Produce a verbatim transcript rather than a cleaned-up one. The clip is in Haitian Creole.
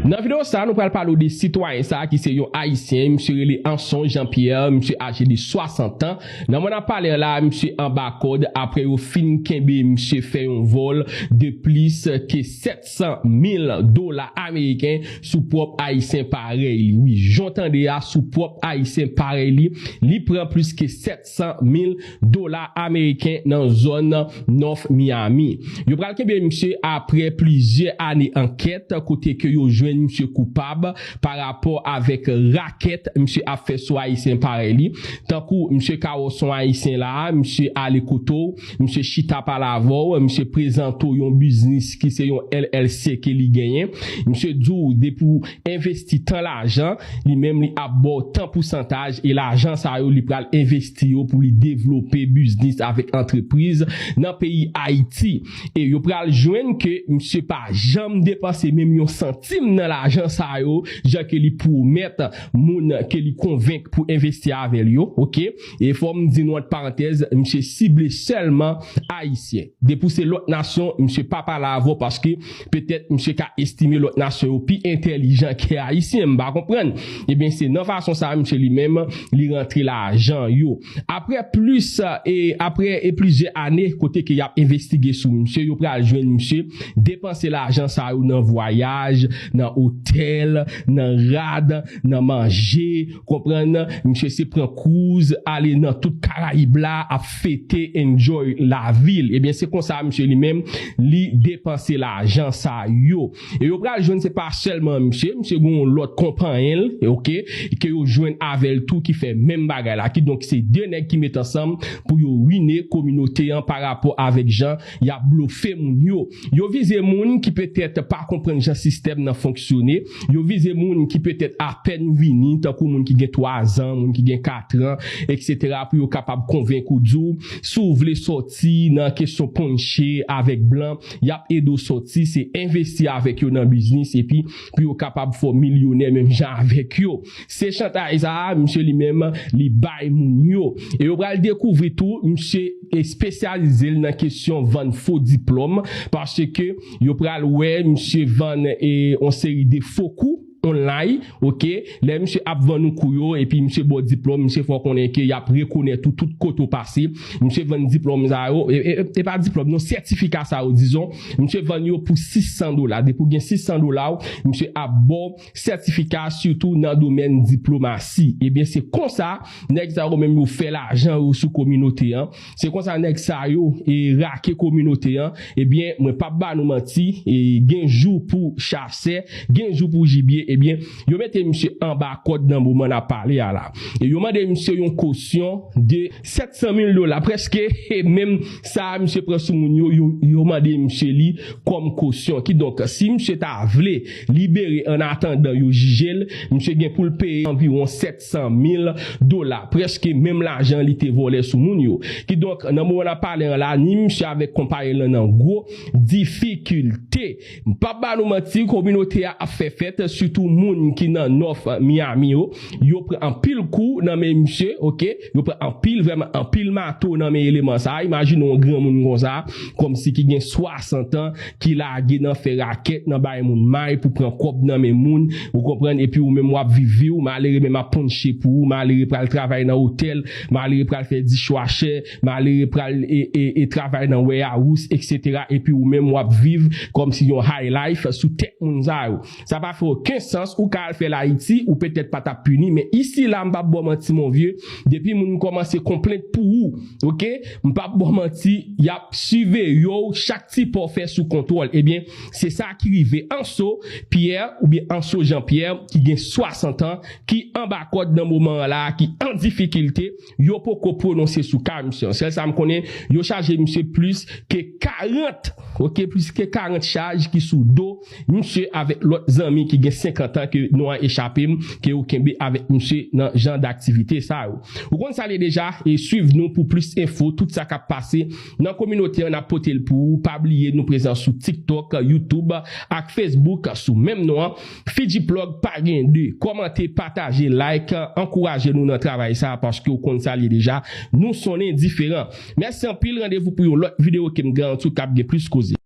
Nan videyo sa, nou pral pale w de sitwayen sa ki se yon Ayisyen, misye rele Anson Jean Pierre, misye aje de swasant an. Nan moman n ap pale an la, misye anba kòd apre yo fin kenbe misye fè yon vòl de plis ke sèt san mil dola ameriken sou pwòp Ayisyen parèy li. Wi, jan w tande a, sou pwòp Ayisyen parèy li, li pran plis ke sèt san mil dola ameriken nan zòn North Miami. Yo pral kenbe misye apre plizyè ane ankèt kote ke yo jwenn misye koupab pa rapò avèk rakèt misye ap fè sou Ayisyen parèy li. Tankou misye ka wè w se yon Ayisyen la, misye ale kote w, misye chita pale avè w, misye prezante w yon biznis ki se yon L L C ke li genyen. Misye di w depi w envesti tan lajan, li menm li ap ba w tan pousantaj e lajan sa yo li pral envesti yo pou li devlope biznis avèk antrepriz nan peyi Ayiti. E yo pral jwenn ke misye pa janm depanse menm yon santim nan lajan sa yo, jan ke li pwomèt moun ke li konvenk pou envesti avè l yo, oke? E fò m di nou ant parantèz, misye sible sèlman Ayisyen. Depi w se lòt nasyon, misye pa pale avè w paske petèt misye ka estime lòt nasyon yo pi entèlijan ke Ayisyen, m pa konprann. Ebyen, se nan fason sa a, misye li menm, li rantre lajan yo. Apre plis, e apre e plizyè ane kote ke y ap envestige sou misye, yo pral jwenn misye depanse lajan sa yo nan vwayaj, nan otèl, nan rad, nan manje, konprann, misye se pran cruise, ale nan tout Karayib la, ap fete, enjoy lavi l. Ebyen, se konsa misye li menm, li depanse lajan sa yo. E yo pral jwenn se pa sèlman misye, misye gen yon lòt konpanyen l, oke, ke yo jwenn avè l tou ki fè menm bagay la. Kidonk, se de nèg ki met ansanm pou yo wine kominote an pa rapò avèk jan y ap blofe moun yo. Yo vize moun ki petèt pa konprann jan sistèm nan fonksyone, yo vize moun ki petèt apèn vini, tankou moun ki gen twa zan, moun ki gen kat an, etsetera, pou yo kapab konvenk ou, di w, si w vle sòti nan kesyon ponche avèk blan, y ap ede w sòti, se envesti avèk yo nan biznis, epi pou yo kapab fè w milyonè menm jan avèk yo. Se chantaj sa a, misye li menm, li bay moun yo. E yo pral dekouvri tou, misye espesyalize l nan kesyon vann fo diplòm, paske yo pral wè misye vann, e, yon seri de fo kou online, oke? Lè misye ap vann ou kou yo, epi misye ba w diplòm, misye fè w konnen ke y ap rekonèt ou tout kote w pase. Misye vann diplòm sa yo, e, e, e pa diplòm, non, sètifika sa yo, dizon. Misye vann yo pou sis san dola. Depi w gen sis san dola w, misye ap ba w sètifika, sitou nan domèn diplomasi. Ebyen, se konsa, nèg sa yo menm yo fè lajan yo sou kominote an. Se konsa nèg sa yo, e, rake kominote an. Ebyen, mwen p ap ba nou manti, e, gen jou pou chasè, gen jou pou jibye. Ebyen, yo mete misye anba kòd nan moman n ap pale a la. E yo mande misye yon kosyon de sèt san mil dola, prèske, e, menm sa a misye pran sou moun yo, yo, yo mande misye li kòm kosyon. Kidonk, si misye ta vle libere annatandan yo jije l, misye gen pou l peye anviwon sèt san mil dola, prèske menm lajan li te vòlè sou moun yo. Kidonk, nan moman n ap pale an la, ni misye avèk konpayi l lan nan gwo difikilte. M p ap ba nou manti, kominote a ap fè fèt, sitou moun ki nan North Miami yo. Yo pran anpil kou nan men misye, oke? Yo pran anpil, vrèman anpil mato nan men eleman sa a. Imajine yon granmoun konsa, kòmsi ki gen swasant an, ki lage nan fè rakèt, nan bay moun may pou pran kòb nan men moun, ou konprann, epi ou menm w ap viv vi w, malere menm ap ponche pou ou, malere pral travay nan otèl, malere pral fè dishwasher, malere pral e, e, e travay nan warehouse, etsetera, epi ou menm w ap viv kòmsi yon high life sou tèt moun sa yo. Sa pa fè okenn sans, ou ka al fè l Ayiti, ou petèt pa t ap pini, men isi la, m p ap ba w manti, mon vieux, depi moun kòmanse konplent pou ou, oke? M p ap ba w manti, y ap siveye w, chak ti pa w fè sou kontwòl. Ebyen, se sa ki rive Anso Pierre, oubyen Anso Jean Pierre, ki gen swasant an, ki anba kòd nan moman an la, ki an difikilte, yo poko pwononse sou ka misye. Sèl sa m konnen, yo chaje misye plis ke karant, oke, plis ke karant chaj ki sou do misye avèk lòt zanmi ki gen senkant an ke non an echape m, ke yo kenbe avèk misye nan jan daktivite sa yo. Ou konn sa l ye deja, e swiv nou pou plis enfo, tout sa k ap pase nan kominote an, n ap pote l pou ou. Pa bliye nou prezan sou TikTok, YouTube ak Facebook sou menm non an. Fiji Plug pa gen de. Kòmante, pataje, like, ankouraje nou nan travay sa a, paske ou konn sa l ye deja. Nou sonnen diferan. Mèsi anpil, randevou pou yon lòt videyo ke m garanti w k ap gen plis koze.